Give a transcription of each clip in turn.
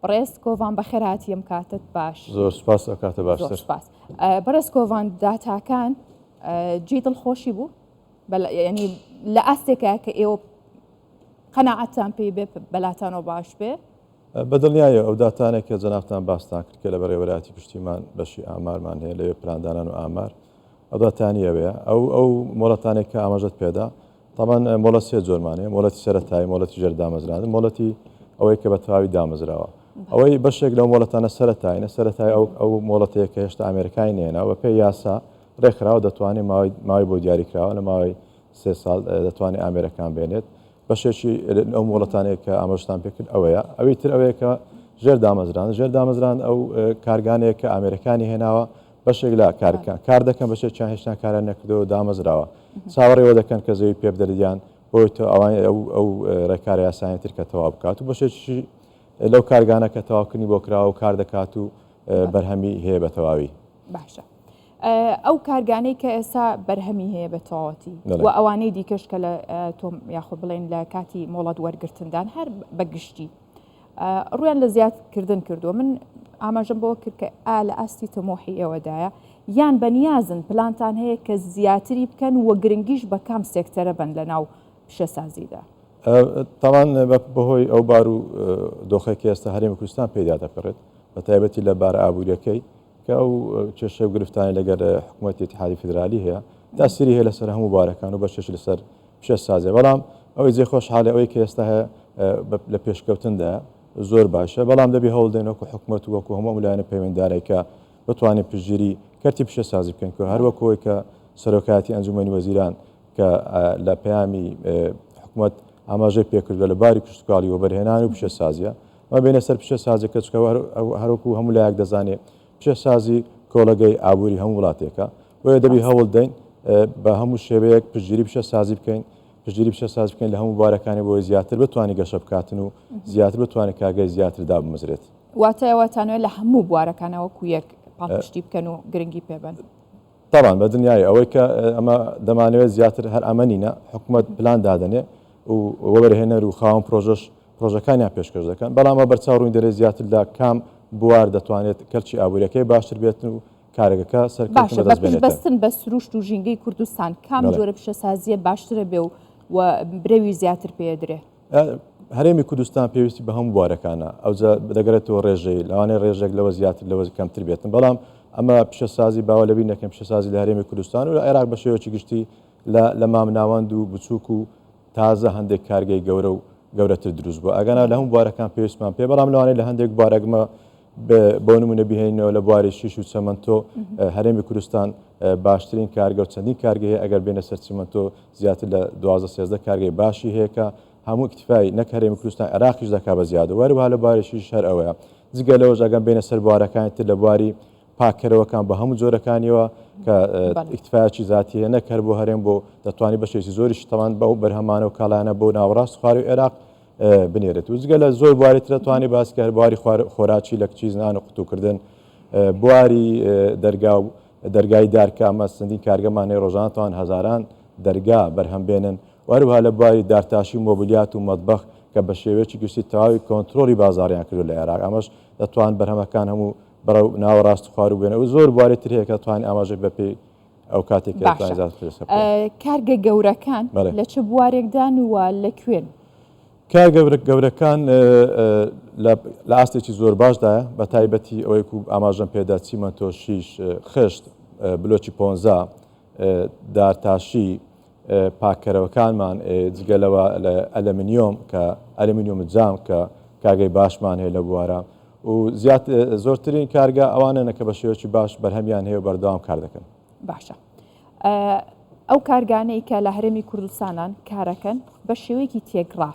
بەڕێز کۆڤان بەخێرهاتی ئەم کاتەت باش. زۆر سوپاس ئەو کاتە زۆر باشتر. سوپاس. بەڕێز کۆڤان داتاکان جێی دڵخۆشی بوو؟ یعنی لە ئاستێکە کە ئێوە قەناعەتتان پێی بێ بەلاتانەوە باش بێ؟ بە دڵنیایەوە ئەو داتانەی کە جەنابتان باستان کرد کە لە بەڕێوەبەرایەتی گشتیمان بەشی ئامارمان هەیە لەوێ پلاندانان و ئامار ئەو داتانی ئەوەیە ئەو ئەو مۆڵەتانێک کە ئاماژەت پێدا تەبعەن مۆڵەت سێ جۆرمان هەیە، مۆڵەتی سەرەتایی، مۆڵەتی ژێر دامەزراندن، مۆڵەتی ئەوەی کە بە تەواوی دامەزراوە. ئەوەی بەشێک لەو مۆڵەتانە سەرەتایینە، سەرەتای ئەو ئەو مۆڵەتەیە کە هێشتا ئامێرەکانی نەهێناوە، بەپێی یاسا ڕێکخراوە دەتوانێت ماوەی ماوەی بۆ دیاری کراوە لە ماوەی سێ ساڵ دەتوانێت ئامێرەکان بێنێت. بەشێکی ئەو مۆڵەتانەیە کە ئاماژەتان پێ کرد ئەوەیە. ئەوی تر ئەوەیە کە ژێر دامەزراندن، ژێر دامەزراندن ئەو کارگانەیە کە ئامێرەکانی هێناوە، بەشێک لە کارەکان کار دەکەن بەشێکیان هێشتا کاریان نەکردەوە دامەزراوە چاوەڕێ ئەوە دەکەن کە زەوی پێ بدرێت یان بۆی تۆ ئەوان ئەو ئەو ڕێکارە یاسایانی تر کە تەواو بکات و بەشێکیشی لەو کارگانە کە تەواوکردنی بۆ کراوە و کار دەکات و بەرهەمی هەیە بە تەواوی. باشە ئەو کارگانەی کە ئێستا بەرهەمی هەیە بە تەواوەتی و ئەوانەی دیکەش کە لە تۆم یاخود بڵێن لە کاتی مۆڵەت وەرگرتندان هەر بە گشتی ڕوویان لە زیاد کردن کردووە من ئاماژەم بەوە کرد کە ئا لە ئاستی تموحی ئێوەدایە یان بەنیازن پلانتان هەیە کە زیاتری بکەن و گرنگیش بە کام سێکتەرە بن لە ناو پیشەسازیدا؟ تاوان بەهۆی ئەو بار و دۆخێک ئێستا هەرێمی کوردستان پێدا دەپەڕێت بە تایبەتی لە بارە ئابووریەکەی کە ئەو کێشە و گرفتانی لەگەر حکوومەتی ئیتحادی فیدرالی هەیە تاسیری هەیە لەسەر هەموو بارەکان و بەشێک لەسەر پیشەسازیە بەڵام ئەوەی جێ خۆشحاڵی ئەوەی کە ئێستا هەیە لە پێشکەوتندایە زۆر باشە بەڵام دەبی هەوڵدەین وەکو حکومەت و وەکو هەموو ئەو لایەنە پەیوەنددارەی کە بتوانین پشتگیری کەرتی پیشەسازی بکەین کە هەر وەکو ئەوەی کە سەرۆکایەتی ئەنجومەنی وەزیران کە لە پەیامی حکومەت ئاماژەی پێکردووە لە باری کشتوکاڵی وەبەرهێنان و پیشەسازیە ئەمە بێنە سەر پیشەسازیەکە چکە هەروەکو هەموو لایەک دەزانێ پیشەسازی کۆڵەگەی ئابووری هەموو وڵاتێکە، بۆیە دەبی هەوڵ دەین بە هەموو شێوەیەک پشتگیری پیشەسازی بکەین، پشتگیری پیشەسازی بکەین لە هەموو بوارەکانی بۆی زیاتر بتوانێت گەشە بکاتن و زیاتر بتوانێت کارگەی زیاتر دابمەزرێت. واتە ئێوە تانوێت لە هەموو بوارەکانە وەکو یەک پاڵپشتی بکەن و گرنگی پێ بەن؟ تەبعەن بە دنیایی ئەوەی کە ئەمە دەمانەوێت زیاتر هەر ئەمە نینە، حکومەت پلان دادەنێ و وەبەرهێنەر و خاوەن پرۆژەش پرۆژەکانیان پێشکەش دەکەن، بەڵام ئەوە بەرچاو ڕوونی دەرێت زیاتر لە کام بوار دەتوانێت کەلکی ئابووریەکەی باشتر بێتن و کارەگەکە سەرکەوتن باشە بە بەدەست پشت بێنێتن. بەستن بە سروشت و ژینگەی کوردستان کام بەڵێ. جۆرە پیشەسازییە باشترە بێ و و برەوی زیاتر پێ ئەدرێ؟ هەرێمی کوردستان پێویستی بە هەموو بوارەکانە، ئەوجا دەگەرێتەوە ڕێژەی، لەوانەیە ڕێژەک لەوە زیاتر لەوە کەمتر بێتن، بەڵام ئەمە پیشەسازی باوە لەبیر نەکەین پیشەسازی لە هەرێمی کوردستان و لە عێراق بە شێوەیەکی گشتی لە لە مامناوەند و بچووک و تازە هەندێک کارگەی گەورە و گەورەتر دروست بووە ئەگەنا لە هەموو بوارەکان پێویستمان پێ بەڵام لەوانەیە لە هەندێک بوار ئەگمە بۆ نمونە بهێنینەوە لە بواری شیش و چەمەنتۆ هەرێمی کوردستان باشترین کارگە و چەندین کارگە هەیە ئەگەر بێنە سەر چیمەنتۆ زیاتر لە 12 13 کارگەی باشی هەیە کە هەموو ئیکتفای نەک هەرێمی کوردستان عێراقیش دەکا بە زیادە وەروەها لە بواری شیش هەر ئەوەیە جگە لەوەش ئەگەم بێنە سەر بوارەکانی تر لە بواری پاککەرەوەکان بە هەموو جۆرەکانیەوە کە ئیکتفایەکی زاتی هەیە نەک هەر بۆ هەرێم بۆ دەتوانانی بەشێکی زۆریش تەوان بەو بەرهەمانە و کاڵایانە بۆ ناوەڕاست خواروی عێراق بنێرێت و جگە لە زۆر بواری ترە توانی باس کە هەر بواری خۆراکی لە کچی زنان و قوتوکردن بواری دەرگا و دەرگای دارکە ئەمە سندین کارگەمان هەیە ڕۆژانە توان هەزاران دەرگا بەرهەم بێنن و هەروەها لە بواری دارتاشی و مۆبلیات و مەتبەخ کە بە شێوەیەکی گشتی تەواوی کۆنترۆڵی بازاڕیان کردو لە عێراق ئەمەش دەتوان بەرهەمەکان هەموو بەرەو ناوەڕاست و خواروو بێنە و زۆر بواری تر هەیە کە دەتوانین ئاماژەی بە پێی ئەو کاتێک کە دەتوانین باشە زیاتر پێ بکەین. کارگە گەورەکان بەڵێ. لە چ بوارێکدان و لە کوێن؟ کارگە گەورەکان لە لە ئاستێکی زۆر باشدایە بە تایبەتی ئەوەی کو ئاماژەم پێدا چیمەنتۆ، شیش، خشت، بلۆکی پۆنزا، دارتاشی، پاککەرەوەکانمان جگە لەوە لە ئەلەمنیۆم کە ئەلەمنیۆم و جام کە کارگەی باشمان هەیە لە بوارە و زیات زۆرترین کارگە ئەوانەنە کە بە شێوەیەکی باش بەرهەمیان هەیە و بەردەوام کار دەکەن. باشە ئەو کارگانەی کە لە هەرێمی کوردستانان کارەکەن بە شێوەیەکی تێکڕا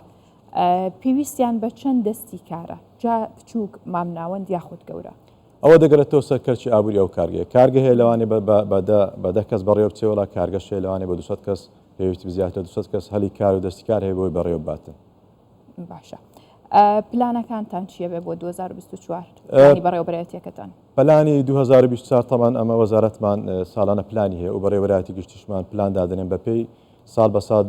پێویستیان بە چەند دەستی کارە جا بچووک مامناوەند یاخود گەورە؟ ئەوە دەگەرێتەوە سەر کەرکی ئابووری ئەو کارگەیە. کارگە هەیە لەوانەیە بە دە کەس بەڕێوە بچێ وەڵا کارگەش هەیە لەوانەیە بە 200 کەس پێویستی بە زیاتر لە 200 کەس هەلی کار و دەستی کار هەیە بۆی بەڕێوە بباتن. باشە پلانەکانتان چییە بێ بۆ 2024 پلانی بەڕێوەبەرایەتیەکەتان؟ پلانی 2024 تەبعەن ئەمە وەزارەتمان ساڵانە پلانی هەیە و بەڕێوەبەرایەتی گشتیشمان پلان دادەنێن بەپێی ساڵ بە ساڵ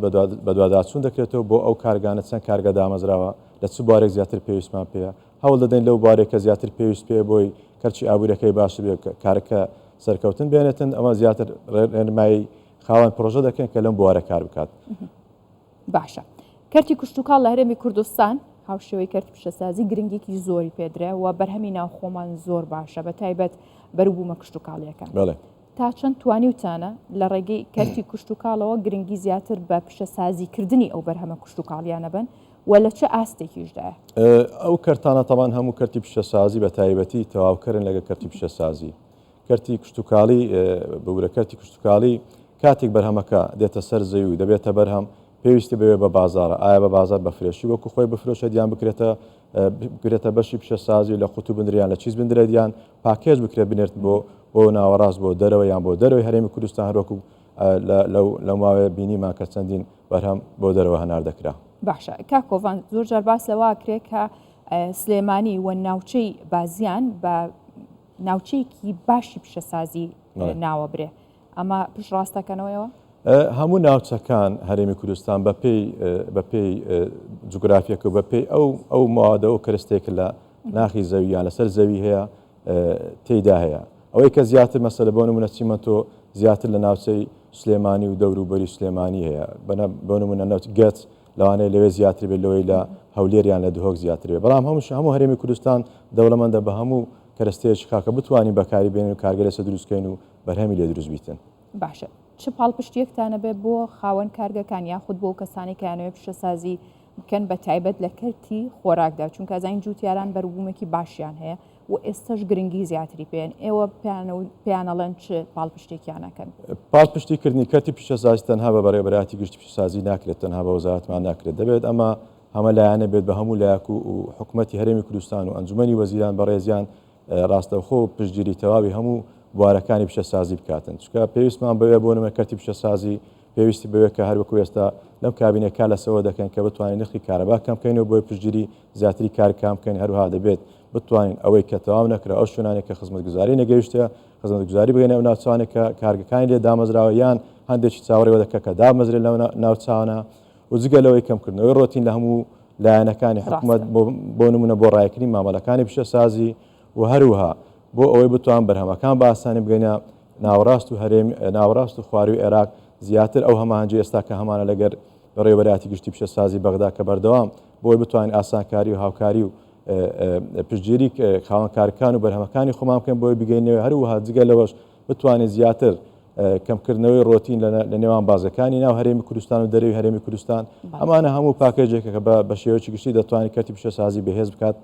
بەدواداچوون دەکرێتەوە بۆ ئەو کارگانە چەند کارگە دامەزراوە لە چ بوارێک زیاتر پێویستمان پێیە. هەوڵ دەدەین لەو بوارەی کە زیاتر پێویست پێ بۆی کەرچی ئابووریەکەی باشتر بێت کارەکە سەرکەوتن بێنێتن ئەمە زیاتر ڕێنمایی خاوەن پرۆژە دەکەن کە لەم بوارە کار بکات. باشە کەرتی کشتوکاڵ لە هەرێمی کوردستان هاوشێوەی کەرتی پیشەسازی گرنگێکی زۆری پێدرێ و بەرهەمی ناوخۆمان زۆر باشە بە تایبەت بەروبوومە کشتوکاڵیەکان. بەڵێ. تا چەند توانیوتانە لە ڕێگەی کەرتی کشتوکاڵەوە گرنگی زیاتر بە پیشەسازیکردنی ئەو بەرهەمە کشتوکاڵیانە بەن و لە چ ئاستێکیشدایە؟ ئەو کەرتانە تەبان هەموو کەرتی پیشەسازی بە تایبەتی تەواوکەرن لەگە کەرتی پیشەسازی. کەرتی کشتوکاڵی ببورە کەرتی کشتوکاڵی کاتێک بەرهەمەکە دێتە سەر زەوی و دەبێتە بەرهەم پێویستی بەوێ بە بازارە ئایا بە بازار بە فرێشی وەکو خۆی بفرۆشێت یان بکرێتە بکرێتە بەشی پیشەسازی و لە قوتو بندرێت یان لە چیز بندرێت یان پاکێج بکرێت بنێرت بۆ بۆ ناوەڕاست بۆ دەرەوە یان بۆ دەرەوەی هەرێمی کوردستان هەروەکو لەو ماوەیە بینیمان کە چەندین بەرهەم بۆ دەرەوە هەناردەکرا. باشە کاک کۆڤان زۆر جار باس لەوە ئەکرێ کە سلێمانی و ناوچەی بازیان بە ناوچەیەکی باشی پیشەسازی ناوە برێ ئەمە پشتڕاست دەکەنەوە ئێوە؟ هەموو ناوچەکان هەرێمی کوردستان بەپێی بەپێی جوگرافیەکە و بەپێی ئەو ئەو موادە و کەرستێک لە ناخی زەوی یان لەسەر زەوی هەیە تێیدا هەیە ئەوەی کە زیاتر مەسەلە بۆ نمونە چیمەنتۆ زیاتر لە ناوچەی سلێمانی و دەوروبەری سلێمانی هەیە بۆ نمونە نەوت گەچ لەوانەیە لەوێ زیاتر بێت لەوەی لە هەولێر یان لە دهۆک زیاتر بێت بەڵام هەموو هەموو هەرێمی کوردستان دەوڵەمەندە بە هەموو کەرەستەیەکی خاکە بتوانین بەکاری بێنین و کارگە لەسەر دروست بکەین و بەرهەمی لێ دروست بیتن. باشە چ پاڵپشتیەکتان ئەبێ بۆ خاوەن کارگەکان یاخود بۆ کەسانی کە یانەوێ پیشەسازی بکەن بە تایبەت لە کەرتی خۆراکدا چونکە ئەزانین جوتیاران بەروبوومێکی باشیان هەیە و ئێستەش گرنگی زیاتری پێن ئێوە پێیان ئەڵێن چ پاڵپشتێکیان ئەکەن؟ پاڵپشتی کردنی کەرتی پیشەسازی تەنها بە بەڕێوەبەرایەتی گشتی پیشەسازی ناکرێت تەنها بە وەزارەتمان ناکرێت دەبێت ئەمە هەمە لایەنە بێت بە هەموو لایەک و حکومەتی هەرێمی کوردستان و ئەنجومەنی وەزیران بەڕێزیان ڕاستەوخۆ پشتگیری تەواوی هەموو بوارەکانی پیشەسازی بکاتن چونکە پێویستمان بەوێ بۆ نمونە کەرتی پیشەسازی پێویستی بەوێ کە هەروەکو ئێستا لەم کابینە کار لەسەوە دەکەن کە بتوانین نرخی کارەبا کەم بکەین و بۆی پشتگیری زیاتری کارکان بکەین هەروها دەبێت بتوانین ئەوەی کە تەواو نەکرا ئەو شوێنانێک کە خزمەتگوزاری نەگەیشتە خزمەتگوزاری بگەینە ئەو ناوچانێک کە کارگەکانی لێ دامەزراوە یان هەندێکی چاوەڕێوە دەکە کە دامەزرێت لەو ناوچانە و جگە لەوەی کەمکردنەوەی ڕۆتین لە هەموو لایەنەکانی حکومەت بۆ نمونە بۆ ڕایکردنی مامەلەکانی پیشەسازی و هەروها بۆ ئەوەی بتوان بەرهەمەکان بە ئاسانی بگەینە ناوەڕاست و هەرێم ناوەڕاست و خواروی عێراق زیاتر ئەو هەماهەنگی ئێستا کە هەمانە لەگەر بەڕێوەبەرایەتی گشتی پیشەسازی بەغدا کە بەردەوام بۆی بتوانین ئاسانکاری و هاوکاری و پشتگیری خاوەنکارەکان و بەرهەمەکانی خۆمان بکەین بۆی بگەینەوە هەروەها جگە لەوەش بتوانین زیاتر کەمکردنەوەی ڕۆتین لە نێوان بازەکانی ناو هەرێمی کوردستان و دەرەوی هەرێمی کوردستان ئەمانە هەموو پاکێجێکە کە بە شێوەیەکی گشتی دەتوانێت کەرتی پیشەسازی بەهێز بکات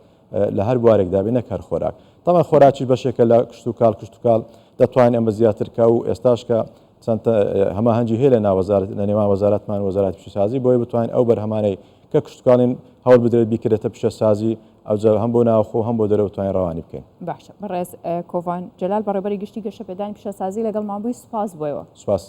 لە هەر بوارێکدا بێ نەک هەر خۆراک تەمان خۆراکیش بەشێکە لە کشتوکاڵ کشتوکاڵ دەتوانین ئەمە زیاتر کا و ئێستاش کە چەند هەماهەنگی هەیە لە ناوەزارەت لە نێوان وەزارەتمان و وەزارەتی پیشەسازی بۆیە بتوانین ئەو بەرهەمانەی کە کشتوکاڵین هەوڵ بدرێت بیکرێتە پیشەسازی ئەوجا هەم بۆ ناوخۆ هەم بۆ دەرەوە بتوانین ڕەوانی بکەین. باشە بەڕێز کۆڤان جەلال بەڕێوبەری گشتی گەشەپێدانی پیشەسازی لەگەڵمان بووی سوپاس بۆ ئێوە. سوپاس.